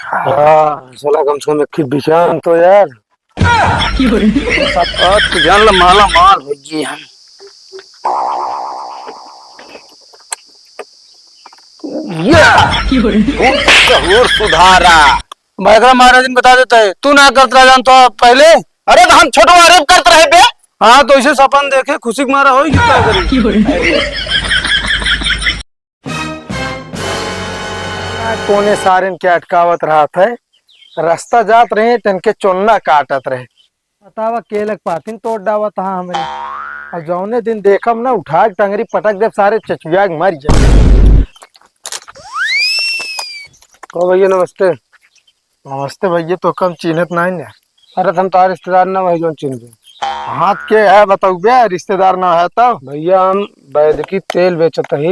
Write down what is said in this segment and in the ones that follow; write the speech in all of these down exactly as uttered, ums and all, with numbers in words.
हाँ, साला कम से कम एक ठे बिछान तो यार। सब बात तो जान ला, माला माल हो गए हम। या! भूत सहूर सुधारा। मैं एकरा महाराज ने बता देता है, तू ना करत रहा जान तो पहले। अरे तो हम छोटवा रेप करत रहे बे। हाँ, तो इसे सपन देखे, खुशी के मारा होई, का करी? कोने सारेन के अटकावत रहत है, रास्ता जात रहे, तन के चोन्ना काटत रहे। बतावा, केलक पातिन तोड़ डावत हा हमरे। और जौने दिन देखब ना, उठा के टंगरी पटक देब, सारे चचुआ के मर जाए। ओ भैया, नमस्ते। नमस्ते भैया, तो कम चिन्हत नहीं ना। अरे, हम तार रिश्तेदार ना भाई, जौन चिन्ह। हाथ के है, बताऊ बे, रिश्तेदार ना है तो। भैया, हम वैद्य की तेल बेचत ही,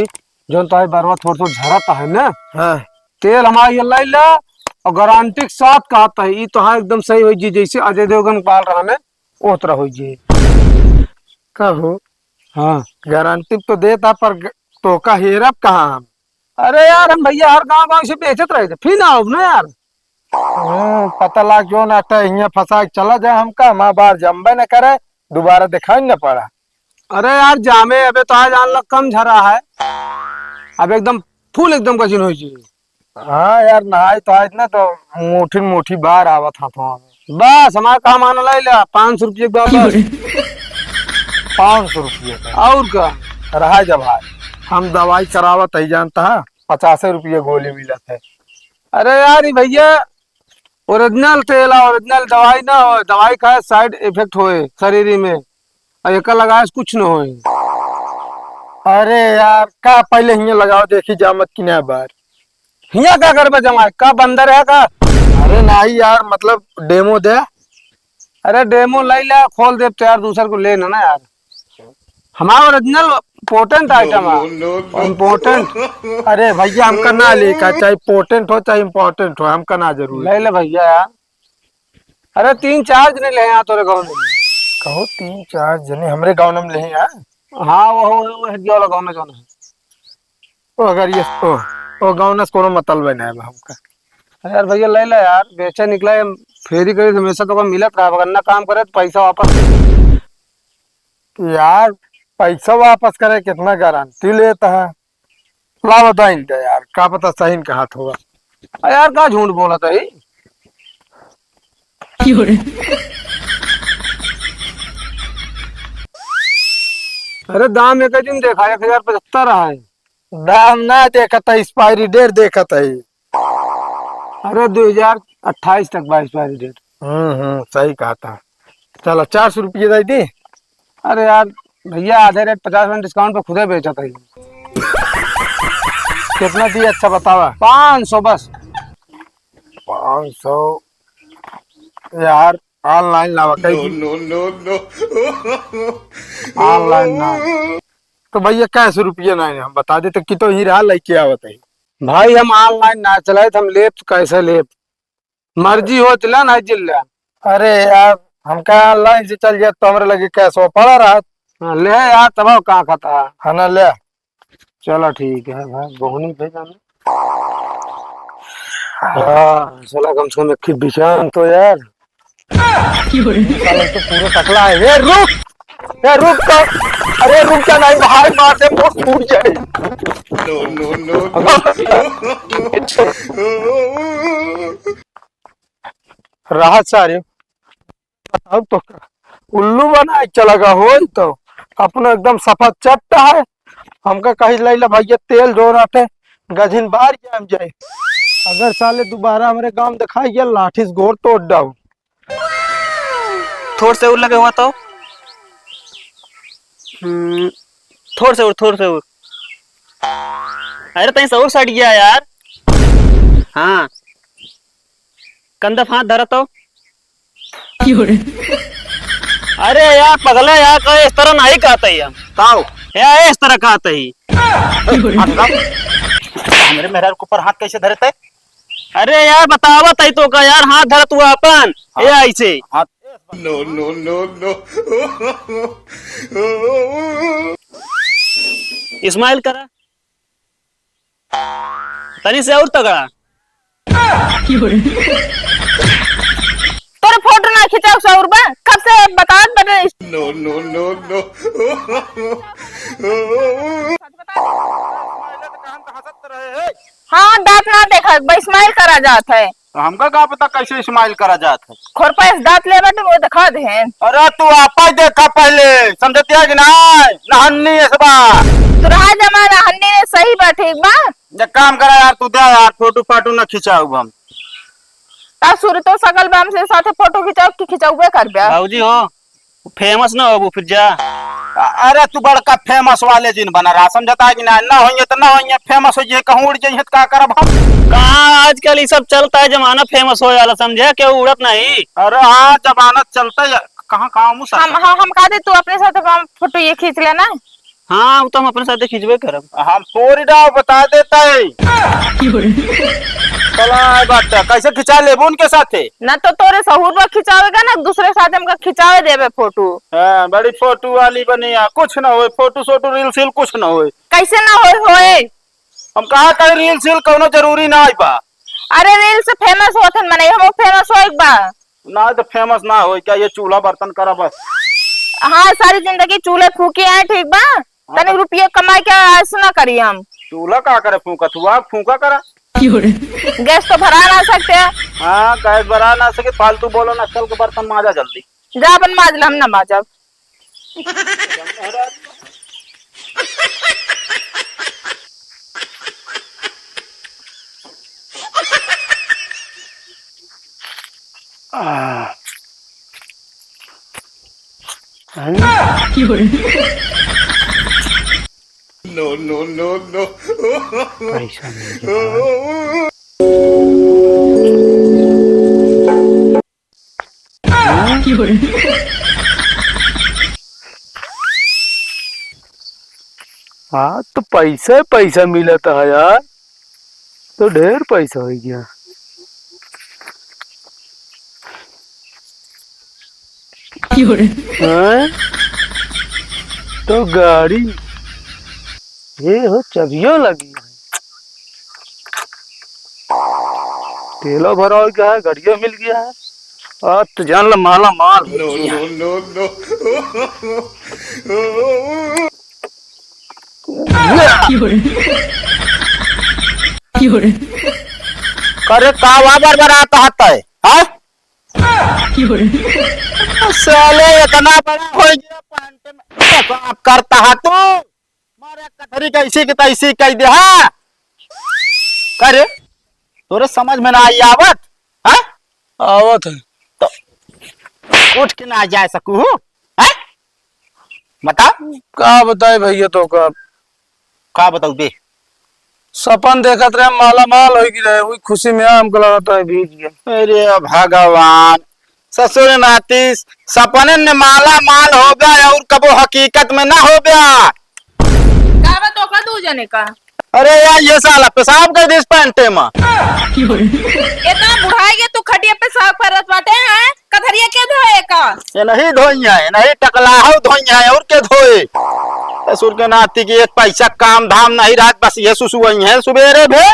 जौन तार बरवा थोड़ थोड़ झरत है ना। हाँ। तेल हमारा ये लाई ला और गारंटी के साथ कहत ही, ई तो हाँ एकदम सही होई जी, जैसे अजय देवगन बाल रहा ने, ओ तरह होई जी। कहो। हाँ। गारंटी तो देता, पर ग-, तोका हेरब कहाँ हम? अरे यार, हम भैया हर गांव गांव से बेचत रहे थे, फिर ना हो ना यार। हम्म, पता लाग जो ना तो हियां फंसा के चला जाए हमका, हमार बार जम्बे न करे, दोबारा दिखाई न पड़ा। अरे यार, जामे अबे तो आज आन लग कम झरा है, अब एकदम फुल एकदम कठिन हो जी। हाँ यार, नहाई तो आज ना तो मोटी मोटी बार आवत हाथों में। बस हमारा काम आने लाई ला, पाँच सौ रुपये का बस। पाँच सौ रुपये का। और का? रहा जब आज हम दवाई करावत ही जानता है, पचासे रुपये गोली मिलत है। अरे यार, ई भैया, ओरिजिनल तेल आ, ओरिजिनल दवाई ना हो, दवाई खाए साइड इफेक्ट होए शरीर में, और एका लगाए से कुछ न होए। अरे यार, का पहले हियां लगाओ, देखी जामत कि ना बार। हियां का करबे जमाए, का बंदर है का? अरे नहीं यार, मतलब डेमो दे। अरे डेमो लाई ला, खोल देब तो यार, दूसर को ले ना, ना यार। हमारा ओरिजिनल पोटेंट आइटम है। इम्पोर्टेंट। अरे भैया, हमका ना ले का, चाहे पोटेंट हो चाहे इम्पोर्टेंट हो, हमका ना जरूरी। ले ले भैया यार। अरे तीन चार जने ले यहाँ तोरे गाँव में। कहो तीन चार जने हमरे गाँव में ले यहाँ? हाँ, वो, वो, वो हट गया वाला गाँव में जो है। ओ, अगर ये, ओ, ओ, गाँव से कोनो मतलब नहीं है हमका। अरे यार भैया, ले ले यार, बेचे निकला है, फेरी करे हमेशा तो मिलत रहा, अगर ना काम करे तो पैसा वापस दे। यार, पैसा वापस करे कितना गारंटी लेता है? ला बताइन दे यार, का पता सही न कहत होगा। अरे यार, का झूठ बोलत है? अरे दाम एक दिन देखा, एक हजार पचहत्तर है। दाम ना देखत है, एक्सपायरी डेट देखत है। अरे, दो हजार अट्ठाईस तक बा एक्सपायरी डेट। हम्म, हम्म, सही कहा था। चलो, चार सौ रुपये दे दी। अरे यार, भैया, आधे रेट पचास परसेंट डिस्काउंट पे खुदे बेचत है। कितना दी, अच्छा बतावा। पाँच सौ बस। पाँच सौ? यार, ऑनलाइन लावा कहीं। No, no, no, no। ऑनलाइन ना। तो भैया, कैसे रुपये नहीं, हम बता देते कि तो ही रहा, लेके आवत है। भाई, हम ऑनलाइन ना चलाइत, हम लेब तो कैसे लेब? मर्जी हो तो ले, नहीं जिल ले। अरे यार, हमका ऑनलाइन से चल जात तो हमरे लगे कैश हो पड़ा रहत। हाँ, ले यार, तब का खाता है? हाँ ना, ले। चलो ठीक है भाई, बोहनी पे जाना। हाँ, साला कम से कम एक ही बिछान तो यार। साला तो पूरा टकला है। ए, रुक! ए, रुक तो! अरे, रुक जा, नहीं, भाई, मार दे, मोर टूट जाए। No, no, no, no। राहत सारे, अब तो उल्लू बना के चला गया हो, तो अपना एकदम सफा चट्टा है। हमका कही लैला भैया, तेल जोराते गझिन बार जाम जाए। अगर साले दोबारा हमरे गांव दिखाई गया, लाठी से गोड़ तोड़ डाऊ। थोड़ से और लगे हुआ तो। हम्म, थोड़ से और, थोड़ से और। अरे, तहीं से और सट गया यार। हाँ, कंधा पे हाथ धरा तो। अरे यार, पगला यार, का इस तरह नहीं कहते ही हम। ताओ। यार, इस तरह कहते ही। हाथ रख। हमरे मेहरारू के ऊपर हाथ कैसे धरे थे? अरे यार, बतावत ही तो का यार, हाथ धरत हुआ अपन। हाँ। ये ऐसे। हाथ। No, no, no, no। स्माइल करा। तनी से और तगड़ा। तोरे फोटो ना खिंचाउ सौर बा, कब से बतावत बटे। No, no, no, no। हाँ, दाँत ना देखा, बस smile करा जात है। तो हमका का पता कैसे smile करा जात है? खुरपा से दाँत ले बटे, वो दिखा दे। अरे तू आपा ही देखा पहले, समझतिया कि नाहीं? नहन्नी ऐसे बा। तू रहा जमाना हन्नी में सही बा, ठीक बा? एक काम करा यार, तू दे यार, फोटो फाटो ना खिंचाउब हम। ता सुरतो सकल बा, हमसे साथे फोटो खिंचाउ कि खिंचउबे करबे? बाबूजी हो, famous ना होबू फिर जा। अ-, अरे तू बड़का famous वाले जिन बना रहा, समझता है कि ना? ना होइए तो ना होइए, famous होइ जाइए, कहूँ उड़ जाइए तो का करब हम? कहाँ आजकल ये सब चलता है जमाना, famous होइ वाला, समझे? केहू उड़त नहीं। अरे हाँ, जमाना चलता है, कहाँ, कहाँ मुँह हम, सरकत? हम, हम कहा दे, तू अपने साथ हम फोटो ये खींच लेना। हाँ, वो तो हम अपने साथे खींचबे करब। हम तोरी डाव बता देता है। चला बात, कैसे खिंचा लेबू उनके साथे? ना तो तोरे सहूर बा खिंचावेगा, ना दूसरे साथे हमका खिंचावे देबे फोटो। हाँ, बड़ी फोटो वाली बनी है, कुछ ना होए, फोटो सोटो रील सील कुछ ना होए। कैसे ना होए, होए? हम कहा कहीं रील सील कौनो जरूरी ना आई बा। अरे रील से famous होत हन मनई, हम famous होए के बा। ना तो famous ना होए, क्या ये चूल्हा बर्तन करा बस? हाँ, सारी जिंदगी चूल्हे फूकी है, ठीक बा? हाँ, तनी तो रुपये कमाई के ऐसे ना करी हम। चूल्हा का करे फूका, तू आग फूका करा। गैस तो भरा ना सकते हैं। हाँ, गैस भरा ना सके, फालतू बोलो ना, चल के बर्तन माजा जल्दी। जा अपन माज ले, हम ना माजब। No, no, no, no। पैसा नहीं। हाँ, तो पैसा ही पैसा मिलत है यार, तो ढेर पैसा होइ गया। हैं? तो गाड़ी, ये हो, चबियो लगी है। तेलो भरा हो गया है, गाड़ियो मिल गया है। आज तो जान ला माला माल हो गया। No, no, no। अरे का वाबर बरात हत है, हाँ? साले इतना बड़ा हो गया, पैंट में पेशाब करता है तू। मारे कथरी कैसी की तैसी कह दे, हाँ? अरे तोरे समझ में ना आई आवत, हाँ? आवत है। तो उठ के ना जा सकू, हैं? बता। का बताए भैया तो का? का बताऊ बे? सपन देखत रहे, माला माल होइ गई रहे, वही खुशी में हमको लगता है भीज गया। अरे भगवान, ससुर नाती, सपने में माला माल होबे और कबो हकीकत में ना होबे। का बा तोका दू जने का? अरे यार, ये साला पेशाब कर दिस पैंटे में। इतना बुढ़ाई के तू खटिया पे पेशाब करत बाटे हैं? कथरिया के धोए का? ये नहीं धोई है, ये नहीं टकलाहू धोई है, और के धोए? ससुर के नाती की एक पैसा काम धाम नहीं रहत, बस ये सुसुआई है सुबेरे भे,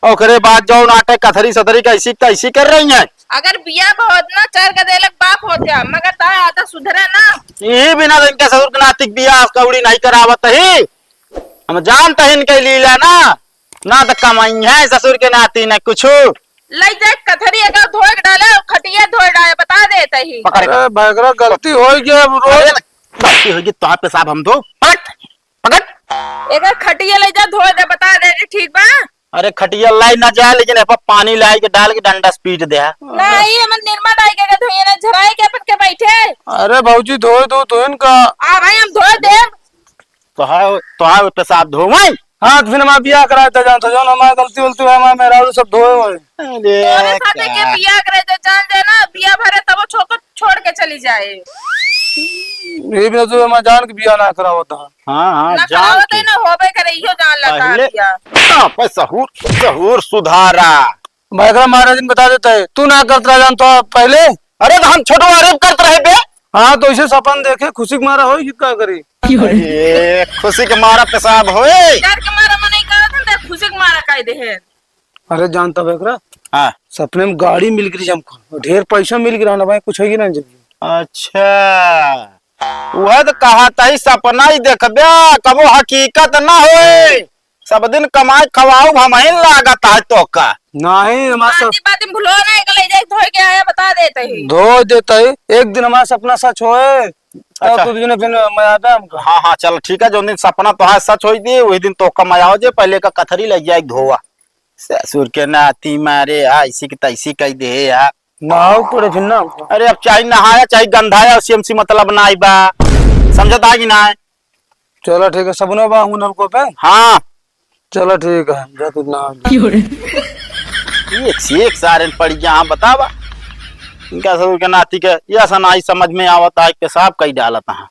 ओकरे बाद जौन आटे कथरी सथरी कैसी कैसी कर रही हैं। अगर बिया बहुत ना चार गदेलक बाप होत्या, मगर ता आता सुधरे ना। यही बिना इनके ससुर के नाती के बिया कौड़ी नहीं करावत ही। हम जानत ही इनके लीला ना, ना तो कमाई है ससुर के नाती ना कुछ। ले जाए कथरी अगर धोए के डाले और खटिया धोए डाले, बता देते ही। पकड़ के। अरे भैकरा, गलती हो गया, अब रोज अरे, गलती होगी तो आप पेशाब हम धो। पकड़, पकड़। एक खटिया ले जा, धोए दे, बता दे, ठीक बा? अरे खटिया लाई ना जाए, लेकिन एपर पानी लाई के डाल के डंडा से पीट दे। नहीं, हमन निरमा डाल के धोइए ना, झराए के अपन के बैठे। अरे भौजी, धोए दो, धोइन का। आ भाई, हम धोए देब। तो है, तो है पेशाब धोवाई। हाँ, तो फिर हमारा बियाह कराए थे, जानता जौन हमारा गलती वलती हुआ, हमारा मेहरारू सब धोए हुए। अरे तोरे साथे के का? बियाह करे थे, जान जाए ना, बियाह भरे तब वो छोड़, छोड़ के चली जाए। ये भी तो हमारा जान के बियाह ना करावत है। हाँ, हाँ, ना जान करावत के। है, ना होबे करे, इहो जान लगा पहले दिया। आप सहूर, सहूर सुधारा। भाई, एकरा महाराज ने बता देता है, तू ना करत रह जान तो पहले। अरे, तो हम छोटवा अरे करत रहे बे। हाँ, तो इसे सपन देखे, खुशी के मारा होई, का करी? अरे, खुशी के मारा पेशाब होए। डर के मारा मन नहीं करत हम, तो खुशी के मारा कह दे है। अरे, जानता बे एकरा। हाँ। सपने में गाड़ी मिल गई हमको, ढेर पैसा मिल गया ना भाई, कुछ है कि ना जी। अच्छा, वह तो कहा तही सपना ही देखबे, कबो हकीकत ना होए। सब दिन कमाए खवाऊ हमहिन लागत है तोका। नहीं, हमारा सब बाती बाती में भुलो ना, एक ले जाए धोए के आया, बता देते ही। धो देते ही, एक दिन हमारा सपना सच होए, तब अच्छा। तो तुझे फिर मजा आता हमको। हाँ, हाँ, चल ठीक है, जो दिन सपना तोहार सच होई दी, वही दिन तोका मजा हो जे, पहले का कथरी लग जाए धोवा। ससुर के नाती मारे, आ, ऐसी की तैसी कह दे, आ। नहाओ पड़े फिर ना हमको। अरे, अब चाहे नहाया, चाहे गंधाया, उससे हमसे मतलब ना आई बा। समझत आ कि ना? चलो ठीक है, सबनो बा हूँ नलको पे। हाँ। चलो ठीक है, जा तू नहा ले। एक से एक सारे पड़ गया, हाँ, बतावा। इनका ससुर के नाती के, ये ऐसा ना आई समझ में आवत, आज के साफ कही डालत, हाँ।